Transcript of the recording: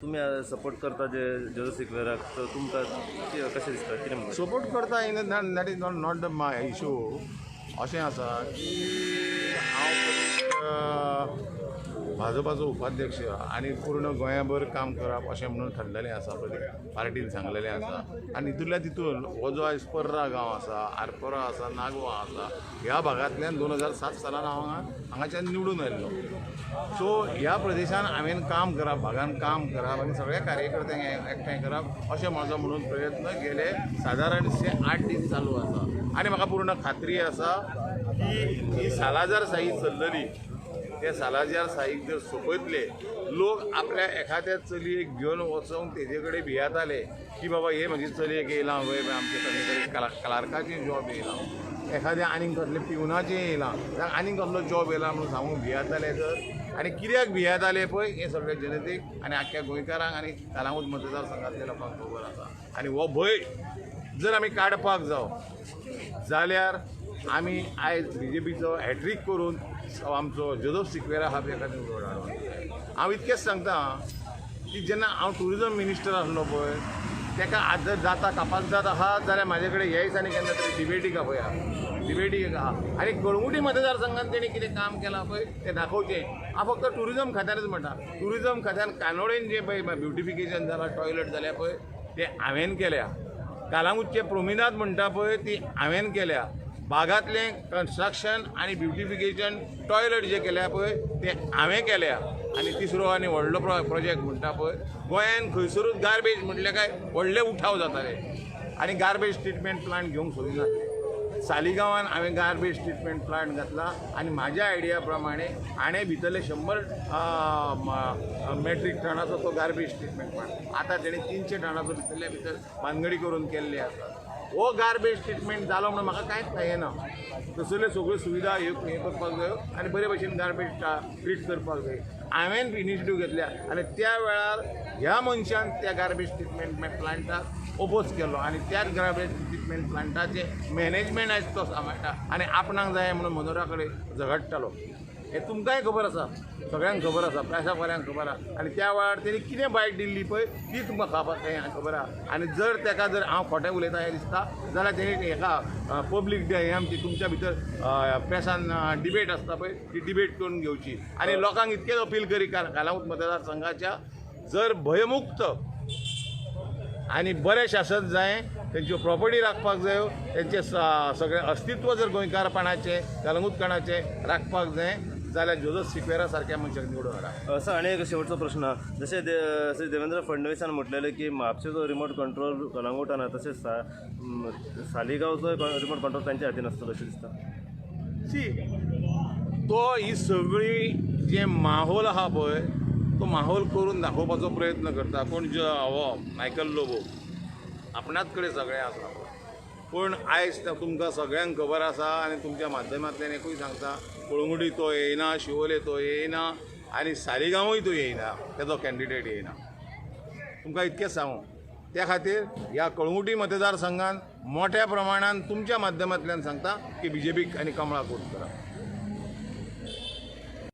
तुमी सपोर्ट करता जे जोजफ सिक्वेराक, तर तुमकां कशें दिसता, कितें म्हणटा? सपोर्ट करता in that is not the my issue. अशें आसा की हांव भाजपाचो उपाध्यक्ष आनी पूर्ण गोंयाभर काम करप अशें म्हणून ठरलेलें आसा, पार्टीन सांगलेलें आसा. आनी हितूंतल्या तितून हो जो आयज पर्रा गांव आसा, आरपोरा आसा, नागवा आसा, ह्या भागांतल्यान 2007 सालान हांव हांगाच्यान निवडून आयिल्लो. सो ह्या प्रदेशान हांवें काम करप, भागान काम करप आनी सगळ्या कार्यकर्त्यांक एकठांय करप अशें म्हजो म्हणून प्रयत्न गेले सादारणशे 8 दीस चालू आसा. आनी म्हाका पूर्ण खात्री आसा की ही सालाजार साई चल्लली, त्या सालाजार साईक जर सोंपयतले लोक आपल्या एखाद्या चलयेक घेवन वचोंक तेजे कडेन भियेताले की बाबा हे म्हजी चलयेक येयलां वय, आमचे कडेन क्लार्काचें जॉब येयलां, एखाद्या आनीक कसलें पिवनाचें येयलां, आनीक कसलो जॉब येयला म्हणून सांगूंक भियेताले. तर आनी कित्याक भियेताले पळय हें सगळें जनतेक आनी आख्ख्या गोंयकारांक आनी कळंगूट मतदारसंघांतल्या लोकांक खबर आसा. आनी हो भंय जर आमी काडपाक जावो जाल्यार आमी आयज बीजेपीचो हॅट्रीक करून आमचो जोजफ सिक्वेरा आहा ताका निवडून हाडूंक जाय. हांव इतकेंच सांगता की जेन्ना हांव ट्युरिजम मिनिस्टर आसलो पळय, ताका आज जर जाता कापास जात आहा जाल्यार म्हाजे कडेन ह्या दिसांनी केन्ना तरी डिबेटीक आपया, डिबेटीक आहा. आनी कळंगुटी मतदारसंघान तेणी कितें काम केलां पळय तें दाखोवचें. हांव फक्त ट्युरिजम खात्यानच म्हणटा, ट्युरिजम खात्यान कानोळेन जें पळय ब्युटिफिकेशन जालां, टॉयलट जाल्या पळय तें हांवें केल्या. कालांगूटचे प्रोमिनाद म्हणटा पळय ती हांवें केल्या. बागांतलें कन्स्ट्रक्शन आनी ब्युटिफिकेशन टॉयलट जे केल्या पळय तें हांवें केल्या. आनी तिसरो आनी व्हडलो प्रोजेक्ट म्हणटा पळय, गोंयान खंयसरूच गार्बेज म्हटल्यार काय व्हडले उठाव जाताले आनी गार्बेज ट्रिटमेंट प्लांट घेवंक सोदिनासले. सालिगांवान हांवें गार्बेज ट्रिटमेंट प्लांट घातला आनी म्हाज्या आयडिया प्रमाणे हाणें भितरले 100 मेट्रीक टनाचो तो गार्बेज ट्रिटमेंट प्लांट आतां तेणें 300 टनाचो भितरल्या भितर बांदगडी करून केल्ले आसा. हो गार्बेज ट्रिटमेंट जालो म्हणून म्हाका कांयच येना. तसल्यो सगळ्यो सुविधा ह्यो हें करपाक जायो आनी बरे भशेन गार्बेज ट्रीट करपाक जाय. हांवें इनिशिएटीव घेतल्या आनी त्या वेळार ह्या मनशान त्या गार्बेज ट्रिटमेंट प्लांटाक ओपोज केलो आनी त्याच गार्बेज ट्रिटमेंट प्लांटाचें मॅनेजमेंट आयज तो सांबाळटा आनी आपणाक जाय म्हणून मनोरा कडेन झगडटालो. हें तुमकांय खबर आसा, सगळ्यांक खबर आसा, प्रेसावाल्यांक खबर आसा. आनी त्या वेळार तेणी कितें बायट दिल्ली पळय ती तुमकां खबर आसा. आनी जर ताका जर हांव खोटें उलयता हें दिसता जाल्यार तेणी हेका पब्लीक हे आमची तुमच्या भितर प्रेसान डिबेट आसता पळय ती डिबेट करून घेवची. आनी लोकांक इतकेंच अपील करी कालांगूट मतदारसंघाच्या जर भंयमुक्त आनी बरें शासन जाय, तेंच्यो प्रॉपर्टी राखपाक जायो, तेंचें सगळें अस्तित्व जर गोंयकारपणाचें कलंगूटपणाचें राखपाक जाय जाल्यार जोजफ सिक्वेरा सारक्या मनशाक निवडून हाडा. सर, आनी एक शेवटचो प्रश्न, जशें देवेंद्र फडणवीसान म्हटलेलें की म्हापशेचो रिमोट कंट्रोल कलंगूटान, तशेंच सालिगांवचो रिमोट कंट्रोल तांच्या हातीन आसतलो अशें दिसता. सी, तो ही सगळी जे माहोल आहा पळय तो माहोल करून दाखोवपाचो प्रयत्न करता. पूण हो मायकल लोबो आपणाच कडेन सगळें आसा. पूण आयज तुमकां सगळ्यांक खबर आसा आनी तुमच्या माध्यमांतल्यान एकूय सांगता, कळंगुटी तो येयना, शिवोले तो येयना आनी सालिगांवूय तो येयना, तेजो कॅन्डिडेट येयना. तुमकां इतकेंच सांगू. त्या खातीर ह्या कळंगुटी मतदारसंघान मोठ्या प्रमाणान तुमच्या माध्यमांतल्यान सांगता की बीजेपीक आनी कमळाक वोट करा.